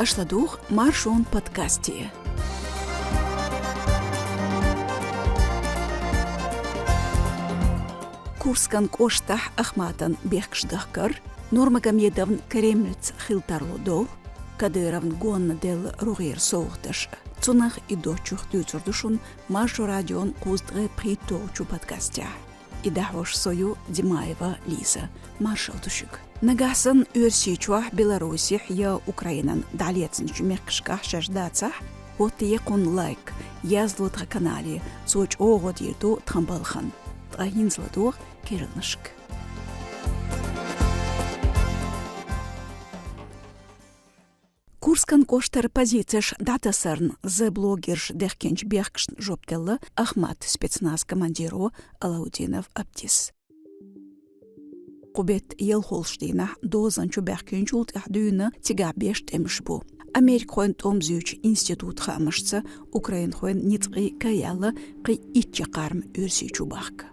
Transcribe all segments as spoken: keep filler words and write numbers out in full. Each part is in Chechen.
Аша ладугӀу Маршон подкасте. Курскан кӀоштахь Ахматан бехкаш дахкар, Нурмагомедовн Кремльца хила тарлу дов, Кадыровн гонна делла рогӀера совгӀаташ. Цунах а доцчух дуьйцур ду шуна Маршо радион кхузткъе пхийтталгӀачу подкастехь. И дӀахьош со ю, Димаева Лиза. Маршалла ду шуьга. Нагахь санна Оьрсийчохь, Беларусехь я Украинан дӀалецначу мехкашкахь шаьш дацахь, хӀоттае кхунна лайк, язло тхан канале, цо чӀогӀа дийр ду тхан балхана. Ткъа хӀинца ладогӀа керланашка. Курскан кӀоштара позицеш дӀатасарна Z-блогерша дехкинчу бехкашна жоп делла Ахмат спецназ командиро Алаудинов Аптис. Кху беттан ялхолгӀачу дийнахь дозанна чубаьхкинчул тӀаьхьа дуьйна цигахь беш тӀемаш бу. Америкахойн тӀом зуьйчу институтан хаамашца, украинхойн ницкъийн кхайкхам кхин итт чаккхарма Оьрсийчу бахка.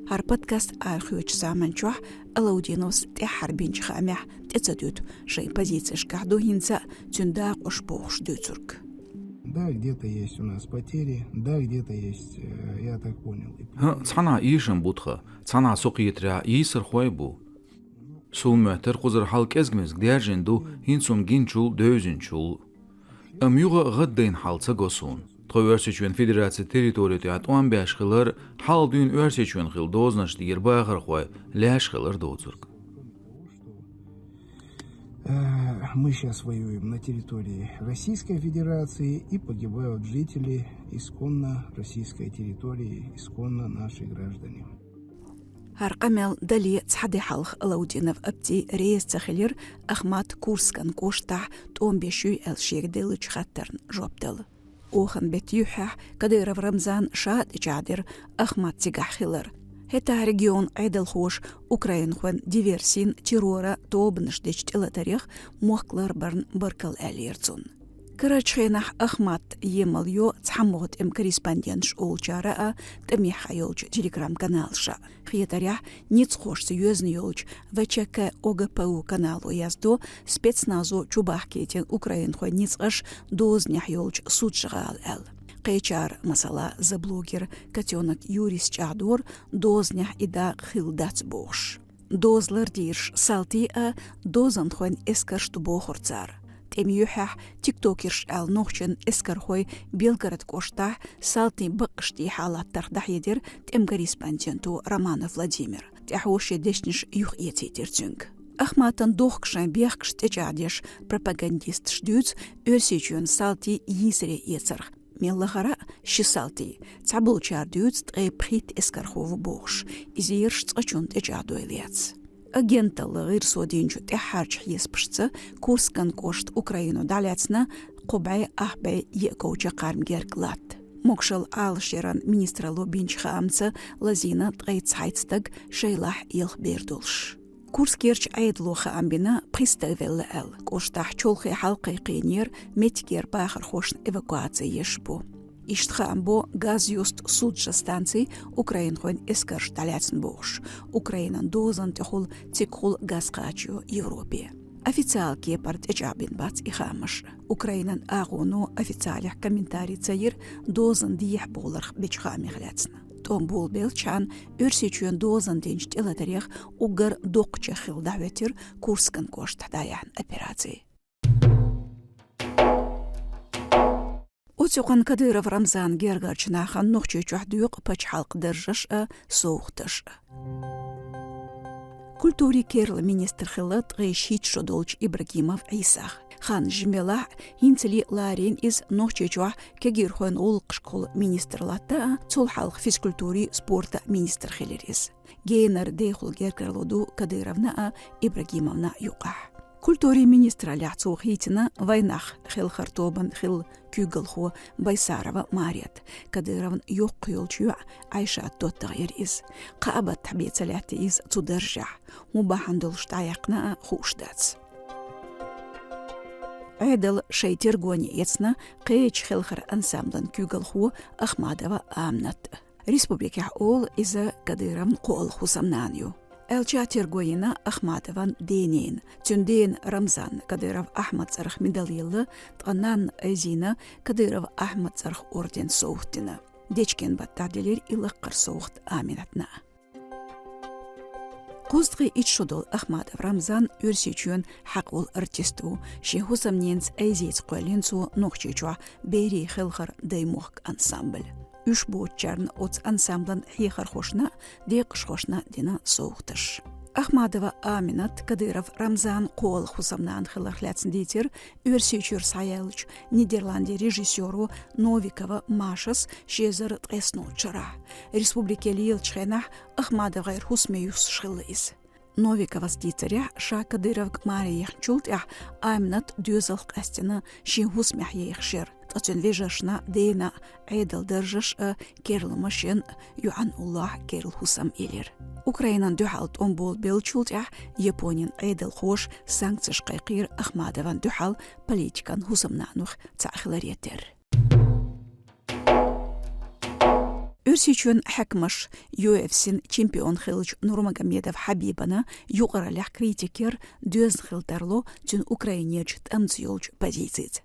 ХӀара подкаст арахоьцучу заманчохь Алаудиновс тӀаьххьара бинчу хаамехь тӀе ца дуьту, шайн позицешкахь ду хӀинца а цуьнан дакъош бохуш дуьйцург. Да, где-то есть у нас потери, да, где-то есть, э, я так понял. И ХӀаъ, цхьанхьа эшам бу тхан, цхьанхьа со кхетарехь йийсархой а бу. Суна моьттура, кхузара хьал кӀезиг-мезиг даьржина ду, хӀинца хӀума гинчул, девзинчул. Амма юха а гӀаддайна хьал ца го суна. Тхо Оьрсийчоьнан Федерацин территори тӀехь тӀом беш хилар, хьалха дуьйна Оьрсийчоьнан хилла дозанаш тӀера бахархой лаьш хилар доцург. Э, мы щас воюем на территории Российской Федерации, и погибают жители исконно российской территории, исконно наши граждане. ХӀара къамел дале цхьа де хьалха Алаудинов Апти реза ца хилира Ахмат Курскан кӀоштахь тӀом беш юй аьлла шега деллачу хаттарна жоп дала. Оханан беттан юьххьехь Кадыров Рамзана ша а тӀечӀагӀдира Ахмат цигахь хилар. ХӀетахь регионан Ӏедалхоша украинхойн диверсин, терроран тобанаш дечу тӀелатарех мохк ларбарна баркалла аьллера цунна. Карарчу хенахь Ахмат емал йо цхьамогӀа тӀеман корреспонденташ олучара а, тӀамехь хьайолчу телеграм-каналаша а. Хетарехь, ницкъахошца йоьзна йолчу В Ч К О Г П У канало яздо, спецназо чубахкийтина украинхойн ницкъаш дозанехь йолчу судша гӀала аьлла. Кхечара, масала, Z-блогер Котёнок Юрис чӀагӀдора, дозанехь и дакъа хилла дац бохуш. Доза лардийраш салтий а, дозанхойн эскарш ду бохура цара. ТӀеман юьххьехь тиктокерша аьлла нохчийн эскархой Белгород кӀоштахь салтийн баккъаш тӀехьа латтарх дӀахьедира тӀеман корреспонденто Романов Владимира. ТӀаьхьо шен дешнаш юхаэцийтира цуьнга. Ахматан дохкашайн бехкаш тӀечӀагӀдеш пропагандисташ дуьйцу Оьрсийчоьнан салтий йийсаре эцарх. Мел лахара а ши салтий, цхьаболчара дуьйцу ткъе пхийтта эскархо ву бохуш, иза ерш цкъачунна тӀечӀагӀдойла яц. Агенталла гӀирсо динчу тӀаьххьарчу хьесапашца Курскан кӀошт Украино дӀалаьцна кхо бӀе ах бӀе еа ков чаккхарма герга латта. Могушалла, Ӏалашъяран министралло бинчу хаамца, лазийна ткъе цхьайтта стаг, шайлахь ялх бер долуш. Курскерчу Ӏедало хаам бина пхи стаг велла аьлла. КӀоштахь чолхе хьал кхайкхийнера, меттигера бахархошна эвакуаци еш бу. Иштта хаам бо газъюста судша станций украинхойн эскарша дӀалаьцна бохуш, Украинан дозанна тӀехула цигахула газ кхачайо Европе. Официал кепара тӀечӀагӀбина бац и хаамаш. Украинан агӀоно официалехь комментарий ца йира дозанна дехьа бовларх бечу хаамех лаьцна. ТӀом болабеллачхьана Оьрсийчоьнан дозанна динчу тӀелатарех уггар доккхачех хилла дӀахӀоьттира Курскан кӀоштахь дӀаяьхьна операци. Оццу юкъанна Кадыров Рамзанан гергарчу нахана Нохчийчохь доькъу пачхьалкхан даржаш а, совгӀаташ а. Культурин керла министр хилла ткъе шийтта шо долчу Ибрагимов Ӏийсах. Хан жимелахь а, хӀинцале а ларийна иза Нохчийчохь кегийрхойн гӀуллакхашкахула министр латта а, цул хьалха физкультурин, спортан министр хилира иза. Генара дехула гергарло ду Кадыровна а, Ибрагимовна а юкъахь. Культурин министраллехь цо хийцина вайнах хелхаран тобанан хилла куьйгалхо Байсарова Марет. Кадыровн йоккха йолчу йоӀ Айшат доттагӀа яра иза. Кхаа баттахь бен ца лаьттира иза цу даржехь. ХӀун бахьана долуш дӀаяьккхина а хууш дац. Ӏедало шайн тергоне эцна кхечу хелхаран ансамблан куьйгалхо Ахмадова Аминат. Республикехь олу, иза Кадыровн кхоалгӀа хӀусамнана ю. Аьлча терго йина Ахмадован денна. Цуьнан дена Рамзанна Кадыров Ахьмад цӀарах медаль елла, ткъа нанна Айзина Кадыров Ахьмад цӀарах орден совгӀат дина. Дечкен баттахь делира и лаккхара совгӀат Аминатна. Кхузткъе итт шо долу Ахмадов Рамзан Оьрсийчоьнан хьакъ волу артист ву. Шен хӀусамненца Айзица кхоьллина цо Нохчийчохь берийн хелхар Даймохк ансамбль. Уьш боцучарна оцу ансамблан хьехархошна а, декъашхошна а дина совгӀаташ. Ахмадова Аминат Кадыров Рамзан кхоалгӀа хӀусамнана хиларх лаьцна дийцира Оьрсийчуьра схьаяьллачу Нидерландийн режиссёро Новикова Машас ши эзар ткъеснолгӀачу шарахь. Республике лелачу хенахь Ахмадовгара хӀусаме юьсуш хилла иза. Новиковас дийцарехь, ша Кадыровга маре яхначул тӀаьхьа Аминат доьзалх къаьстина шен хӀусамехь ехаш яра, ткъа цуьнан вежаршна, дена Ӏедалан даржаш а, керла машен а, йоьхьан уллохь керла хӀусам а елира. Украинан дуьхьал тӀом болабеллачул тӀаьхьа Японин Ӏедалхоша санкцеш кхайкхийра Ахмадован дуьхьал политикан хӀусамнанох цхьаъ хиларе терра. Оьрсийчоьнан хьаькамаша Ю Эф С-н чемпион хиллачу Нурмагомедов Хьабибана юкъараллехь критика яра, доьзна хила тарло цуьнан Украинерчу тӀамца йолчу позицица.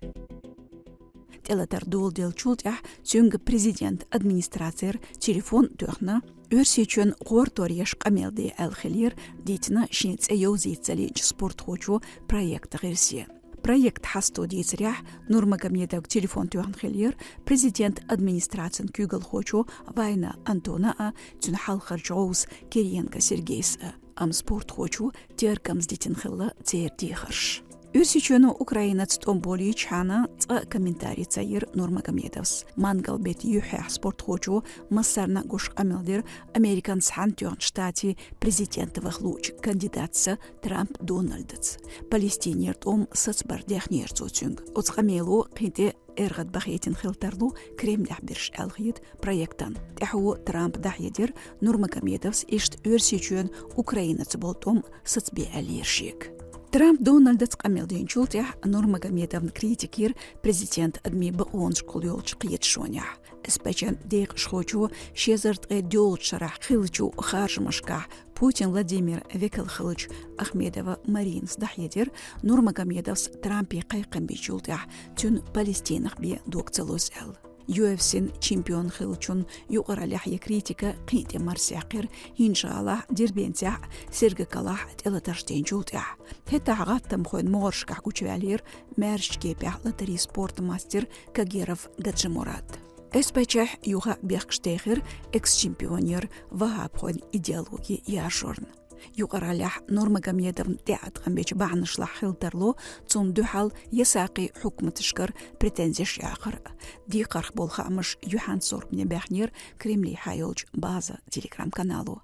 ТӀелатар доладеллачул тӀаьхьа цуьнга президентан администрацера телефон а тоьхна, Оьрсийчоьнан гӀортор еш къамел де аьлла хиллера, дийцина шен цӀе йовзийта ца лиъначу спортхочо проектан гӀирсе. Проектан хьасто дийцарехь, Нурмагомедовга телефон тоьхна хиллера президентан администрацин куьйгалхочо Вайна Антона а, цуьнан хьалхарчу гӀовса Кириенко Сергейс а. Амма спортхочо теркамца дитина хилла церан дехарш. Оьрсийчоьно Украинаца тӀом болийчхьана цкъа а комментари ца йира Нурмагомедовс. Мангал-беттан юьххьехь спортхочо массарна а гуш къамел дира Американ Цхьаьнатоьхначу Штатийн президент ваха луучу кандидатца Трамп Дональдаца. Палестинера тӀом сацбар дехнера цо цуьнга. Оцу къамело кхин тӀе эргӀад бахийтина хила тарло Кремлехь берш аьлла хета проектан. ТӀаьхьо Трампа дӀахьедира, Нурмагомедовс иштта Оьрсийчоьнан Украинаца болу тӀом сацбе аьллера шега. Трамп Дональдаца къамел динчул тӀаьхьа Нурмагомедовна критика йира президентан адамийн бакъонашкахула йолчу кхеташонехь. С П Ч-н декъашхочо ши эзар ткъе доьалгӀачу шарахь хиллачу харжамашкахь Путин Владимиран векал хиллачу Ахмедова Маринас дӀахьедира, Нурмагомедовс Трампе кхайкхам бичул тӀаьхьа цуьнан Палестинах бен дог ца лозу аьлла. Ю Эф С-н чемпион хиллачун юкъараллехь йина критика кхин а тӀе марсаьккхира ХӀинжа-ГӀалахь, Дербентехь, Сергокалахь тӀелатарш динчул тӀаьхьа. ХӀетахь гӀаттамхойн могӀаршкахь гучуваьллера маьршачу кепехь латарийн спортан мастер Кагеров Гаджимурад. С П Ч-хь юха а бехкаш техира экс-чемпионера ваххабхойн идеологи яржорна. Юкъараллехь Нурмагомедовна тӀеӀаткъам бечу бахьанашлахь хила тарло цунна дуьхьал я саккхий хьукматашкара претензеш яккхар а. Декхарх болу хаамаш юьхьанца зорбане баьхнера Кремлехьа йолчу База телеграм-канало.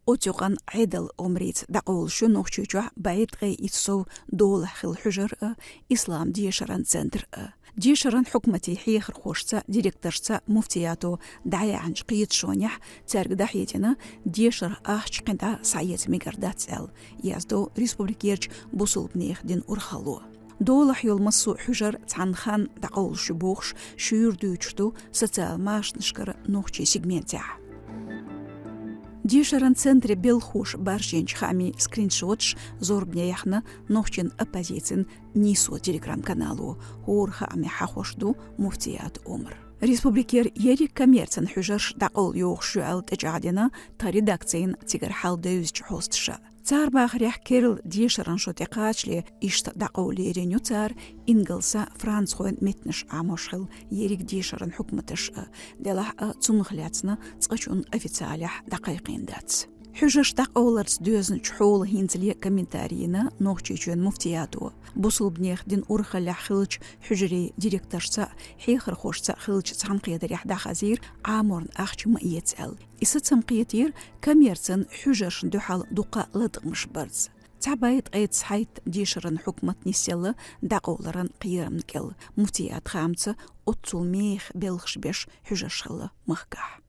Оцу юкъанна Ӏедалан омрица дӀакъовлуш ю Нохчийчохь бӀе ткъе итт сов долахь хилла хьуьжар а, ислам дешаран центр а. Дешаран хьукматийн хьехархошца, директоршца муфтиято дӀаяьхьначу кхеташонехь цаьрга дӀахьедина, дешаран ахча кхин дӀа схьаэца мегар дац аьлла, яздо республикерчу бусулбанехан динан урхалло. Долахь йолу массо а хьуьжар цхьана ханна дӀакъовлуш ю бохуш, шуьйра дуьйцуш ду социал машанашкара нохчийн сегментехь. Дешаран центре белхахоша баржийначу хаамийн скриншоташ зорбане яьхна нохчийн оппозицин «Нийсо» телеграм-канало. ХӀора хаамехь хьахош ду муфтиятан омра. Республикера ерриг коммерцин хьуьжарш дӀакъовла йохуш ю аьлла тӀечӀагӀдина тхан редакцин цигара хьал девзачу хьосташа. Цара бахарехь, керла дешаран шо тӀекхачале иштта дӀакъовла лерина ю цара ингалсан, францхойн меттанаш Ӏамош хилла ерриг дешаран хьукматаш а, делахь а цунах лаьцна цкъачунна официалехь дӀакхайкхийна дац. Хьуьжарш дӀакъовларца доьзначу хьолан хӀинцале комментари йина Нохчийчоьнан муфтиято. Бусулбанехан динан урхаллехь хиллачу хьуьжарийн директоршца а, хьехархошца а хиллачу цхьаьнакхетарехь дӀахазийра, Ӏаморна ахча ма эца аьлла. И сацам кхетийра коммерцин хьуьжаршна дуьхьал дуккха а латкъамаш барца. Цхьа бӀе ткъе цхьайтта дешаран хьукмат нисъелла дӀакъовларан кхерамна кӀел. Муфтиятан хаамца, оццул меха белхаш беш хьуьжарш хилла махкахь.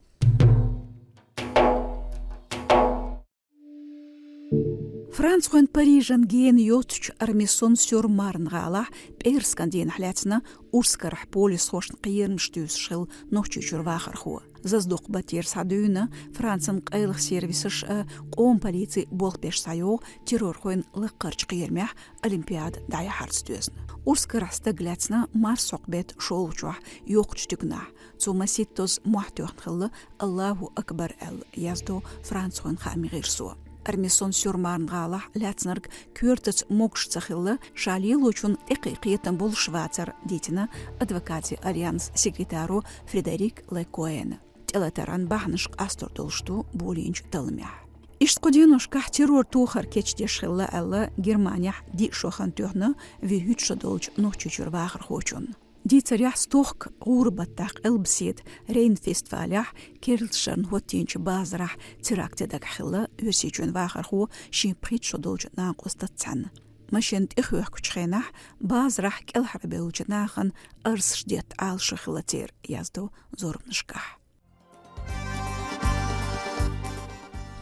Францхойн Парижан гена йоцчу Армисон-сюр-Марн гӀалахь пӀераскан дийнахь лаьцна урс карахь полисхошна кхерамаш туьйсуш хилла Нохчийчуьра вахархо. Зазадоккху батера схьадуьйна Францин къайлаха сервисаш а, къоман полици болх беш схьайогӀу террорхойн лаккхарчу кхерамехь Олимпиада дӀаяхьарца доьзна. Урс карахь стаг лаьцна марсхьокху беттан шолгӀачохь йоккхачу туьканахь. Цо масийттазза мохь тоьхна хилла, «Аллаху акбар» аьлла, яздо Францхойн хаамийн гӀирсо. Армисон-сюр-Марн гӀалахь лаьцнарг коьртаца могуш ца хилла, ша лелочунна тӀекхин кхетам болуш вацара, дийцина адвокатийн альянсан секретаро Фредерик Лекоэна. ТӀелатаран бахьанаш къастор долуш ду болийначу талламехь. Иштта кху деношкахь террор тохар кечдеш хилла аьлла, Германехь диъ шо хан тоьхна вуьрхӀитта шо долчу Нохчийчуьра вахархочунна. Дийцарехь, стохка гӀуран баттахь къилбаседа Рейн-фестивалехь керлачарна хӀоттийначу базарахь теракт дагахь хилла Оьрсийчоьнан вахархо шен пхийтта шо долчу накъостаца цхьаьна. Машен тӀехоьхкучу хенахь базарахь кӀелхьарбевллачу нахана арсаш детта Ӏалашо хилла церан, яздо зорбанашкахь.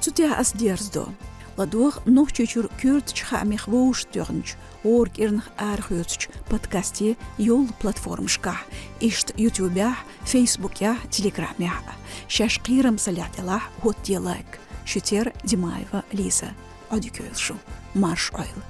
Цу тӀехь ас дерзадо. ЛадогӀа Нохчийчуьра коьртачу хаамех вовшахтоьхначу, хӀора кӀирнах арахоьцучу подкастийн йолу платформашкахь, иштта Ютубехь, Фейсбукехь, Телеграмехь а. Шаьш кхерам ца лаьа делахь, хӀоттае лайк. Шуьца яра Димаева Лиза. Ӏодика йойла шу. Марша Ӏойла.